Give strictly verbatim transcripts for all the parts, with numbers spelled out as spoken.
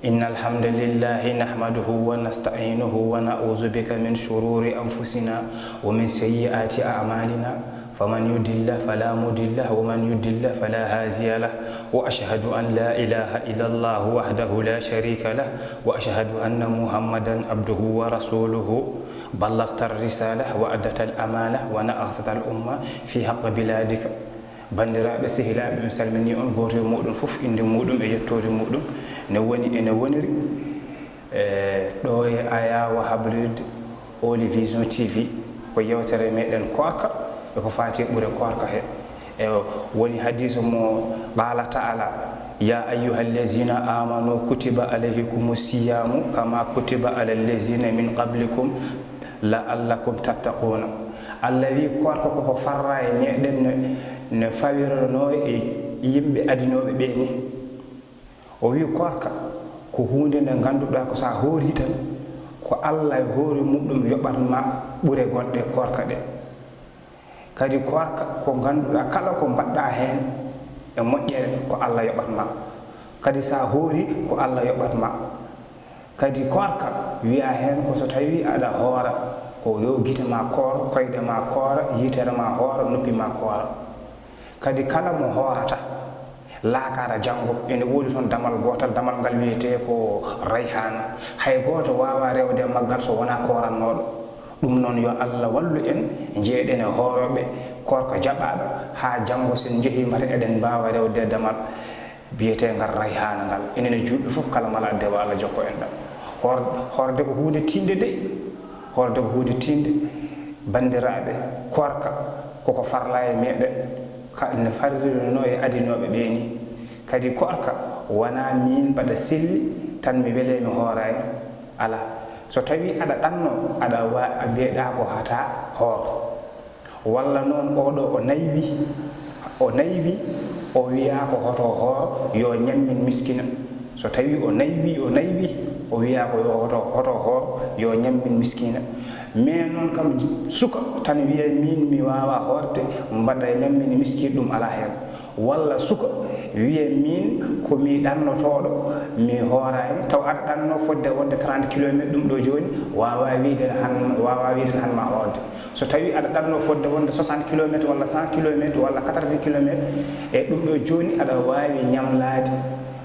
إن الحمد لله نحمده ونستعينه ونعوذ بك من شرور أنفسنا ومن سيئات أعمالنا، فمن يضلل فلا مضل له ومن يضلل فلا هادي له، وأشهد أن لا إله إلا الله وحده لا شريك له، وأشهد أن محمدا عبده ورسوله، بلغت الرسالة وأدت الأمانة ونصحت الأمة في حق بلادك. Banndiraaɓe, sehilaaɓe, mi salminii on gooto e mooɗon fof innde muuɗum e yettoode muuɗum. Ne woni, ene woniri, e, ɗo e Ayawa Habrirde Holy Vision T V, ko yewtere meɗen koorka e ko faati e ɓure koorka he. E woni hadiisa mo qaala taala, "Ya ayyuha allazina amanu kutiba alaykumu siyamu kama kutiba ala allazina min qablikum la'allakum tattaquna." Allah wi koorka koko farra e meɗen no, no fawirano e yimɓe adinooɓe ɓe ni. O wi koorka ko huunde nde ngannduɗaa ko sa hoori tan, ko Allah e hoore muɗum yoɓat ma ɓure gonɗe koorka ɗe. Kadi koorka ko ngannduɗaa kala ko mbaɗɗa heen e moƴƴere ko Allah yoɓat ma. Kadi sa hoori ko Allah yoɓat ma. Kadi koorka wiya heen ko so tawi aɗa hoora, ko yo gite ma koor, koyɗe ma koora, yitere ma hoora, noppi ma koora. Kadi kala mo hoorata, laakara janngo, ene woodi toon damal gootal, damal ngal wiyetee ko rayhaana. Hay gooto waawaa rewde e maggal so wonaa koorannooɗo. Ɗum noon, yo Allah wallu en, njeeɗen e hoorooɓe koorka jaɓaaɗo, haa janngo, so en njehii, mbata eɗen mbaawa rewde e damal biyeteengal rayhaana ngal. Enen e juulɓe fof, kala mala adde, yo Allah jokku en ɗam. Hoor-, hoorde ko huunde tiiɗnde dey. Hoorde ko huunde tiiɗnde. Banndiraaɓe, koorka koko farla e meɗen, ka no farrirno e adinooɓe ɓe ni. Kadi koorka wonaa miin mbaɗa selli tan mi wele mi hooraani. Alaa. So tawi aɗa ɗanno, aɗa wa-, a mbiyeɗaa ko hata hoor. Walla noon oɗo o naywi, o naywi, o wiya ko hoto hoor, yo ñammin miskina. So tawi o naywi, o naywi, o wiya ko yo hoto, hoto hoor, yo ñammin miskina. Mais noon kam, suka tan wiya min mi waawa hoorde, mbaɗa ñammin miskin, ɗum alaa heen. Walla suka wiya min ko mi ɗannotooɗo, mi hooraani, taw aɗa ɗanno fodde wonde trente kilomètres ɗum ɗo jooni, waawa wiide han, waawa wiide han ma hoorde. So tawi aɗa ɗanno fodde wonde soixante kilomètres walla cent kilomètres walla quatre-vingts kilomètres, e ɗum ɗo jooni aɗa waawi ñamlaade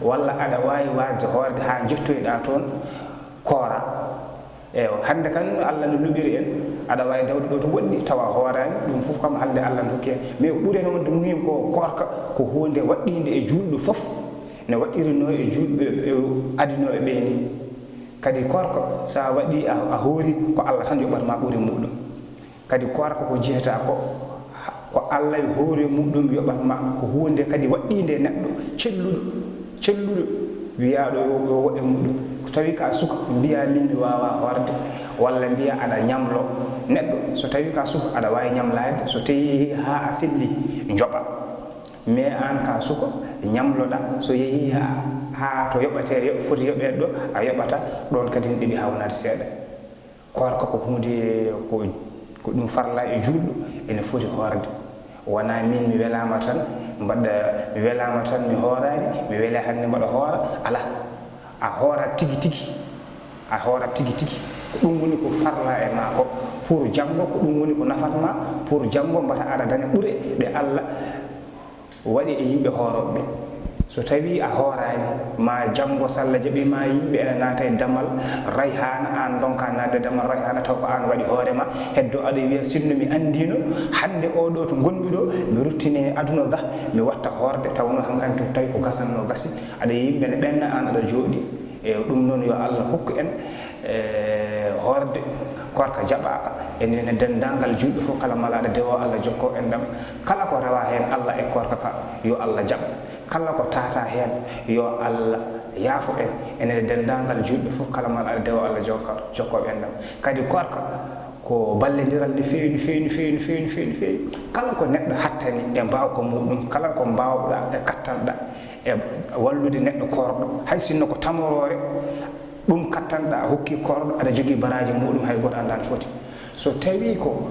walla aɗa waawi waasde hoorde haa njettoyɗaa toon koora. Eewa, hannde kan Allah no luɓiri en, aɗa waawi dawde ɗo to woɗɗi tawa hooraani, ɗum fof kam hannde Allah no hokki en. Mais ko ɓuri en wonde muhim ko koorka, ko huunde waɗɗiinde e juulɗo fof, no waɗɗirinoo e juulɓe, e adinooɓe ɓe ni. Kadi koorka, so a waɗi, a, a hoori, ko Allah tan yoɓat ma ɓure muɗum. Kadi koorka ko jeyata ko, ko Allah e hoore muɗum yoɓat ma, ko huunde kadi waɗɗiinde e neɗɗo, celluɗo, celluɗo, wiyaaɗo yo, yo woɗɗe muɗum. Ko tawi ka suka, mbiya min mi waawa hoorde, walla mbiya aɗa ñamlo. Neɗɗo, so tawi ka suka, aɗa waawi ñamlaade, so tawi haa a selli, njoɓa. Mais aan ka suka, ñamloɗa, so yehi haa, haa to yoɓatee, yo-, foti yoɓeede ɗo, a yoɓata, ɗoon kadi ne ɗeɓi hawnaade seeɗa. Koorka ko huunde, ko, ko ɗum farla e juulɗo, ene foti hoorde. Wonaa min mi welaama tan, mbaɗa, mi welaama tan, mi hooraani, mi wele hannde mbaɗa hoora, alaa. A hoorat tigi tigi, a hoorat tigi tigi. Ko ɗum woni ko farla e ma ko, pour janngo, ko ɗum woni ko nafat ma, pour janngo mbata aɗa daña ɓure ɗe Allah waɗi e yimɓe hoorooɓe ɓe. So tawi a hooraani, ma janngo, so Allah jaɓi ma, yimɓe ene naata e damal rayhaana, aan ndonka naatde e damal rayhaana, taw ko aan waɗi hoore ma, heddo aɗa wiya, sinno mi anndiino, hannde oo ɗo to ngonmi ɗo, mi ruttine aduna ga, mi watta hoorde, tawnoo hankadi to tawi ko gasanno gasi, aɗa yimɓe ne ɓenna, aan aɗa jooɗi. E ɗum noon, yo Allah hokku en, e, hoorde, koorka jaɓaaka. Enen e denndaangal juulɓe fof, kala malaaɗo dewo, Allah jokko en ɗam. Kala ko rewa heen Allah e koorka ka, yo Allah jaɓ. Kala ko tata heen, yo Allah yaafo en. Enen e denndaangal juulɓe fof, kala malaaɗo dewo, Allah jokka, jokko en ɗam. Kadi koorka ko ballindiral no feewi, no feewi, no feewi, no feewi, no feewi, no feewi. Kala ko neɗɗo hattani e mbaawka muɗum, kala ko mbaawɗa e kattanɗa e wallude neɗɗo koorɗo, hay sinno ko tamoroore, ɗum kattanɗa a hokki koorɗo, aɗa jogii baraaji muɗum, hay gooto anndaa no foti. So tawi ko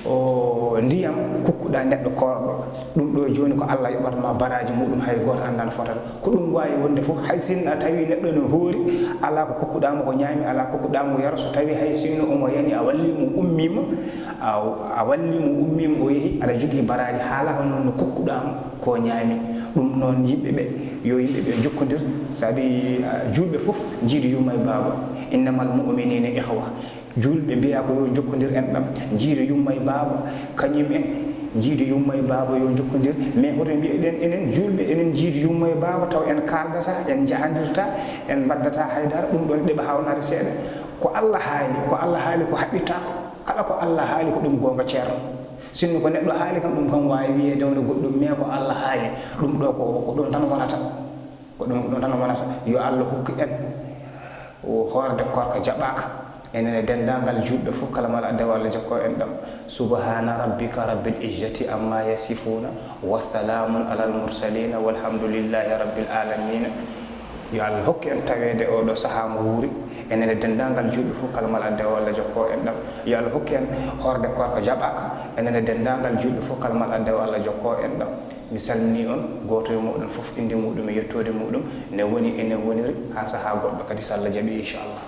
O ndiyam kukkuɗa neɗɗo koorɗo, ɗum ɗo jooni ko Allah yoɓata ma baraaji muɗum, hay gooto anndan fotata. Ko ɗum waawi wonde fof, hay sinno a tawi neɗɗo no hoori, alaa ko kukkuɗa mo ko ñaami, alaa kukkuɗa mo yara, so tawi hay sinno omo yani a walli mo ummiima, a, a walli mo ummiima o yehi, aɗa jogii baraaji, haala ko noon no kukkuɗa mo ko ñaami. Ɗum noon yimɓe ɓe, yo yimɓe ɓe njokkondir, sabi, ah, juulɓe fof njiidi yumma e baaba. Innamal mu'minina ikhwa. Juulɓe mbiyaa ko yo njokkondir enɗam, njiida yumma e baaba, kañum en njiida yumma e baaba yo njokkondir. Mais hoto mbiyeɗen enen juulɓe enen njiida yumma e baaba taw en kaaldataa, en njahandirtaa, en mbaɗdataa hay dara, ɗum ɗoon ɗeɓa haawnaade seeɗa. Ko Allah haali, ko Allah haali ko haɓɓitaako. Kala ko Allah haali ko ɗum goonga, ceerno. Sinno ko neɗɗo haali kam, ɗum kam waawi wiyeede wano goɗɗum, mais ko Allah haali, ɗum ɗo ko, ko ɗum tan wonata. Ko ɗum, ko ɗum tan wonata. Yo Allah hokku en o hoorde koorka jaɓaaka. Enen e denndaangal juulɓe fof, kala mala adde walla jokko en ɗam. Subhana rabbika rabbil izzati amma yasifuna, wa salamun alal mursalina, walhamdulillahi rabbil alamina. Yo Allah hokku en taweede oo ɗoo sahaa mo wuuri. Enen e denndaangal juulɓe fof, kala mala adde walla jokko en ɗam. Yo Allah hokku en hoorde koorka jaɓaaka. Enen e denndaangal juulɓe fof, kala mala adde walla jokko en ɗam. Mi salminii on, gooto e mooɗon fof, innde muuɗum e yettoode muuɗum, ne woni e ne woniri, haa sahaa goɗɗo kadi, so Allah jaɓii, inchallah.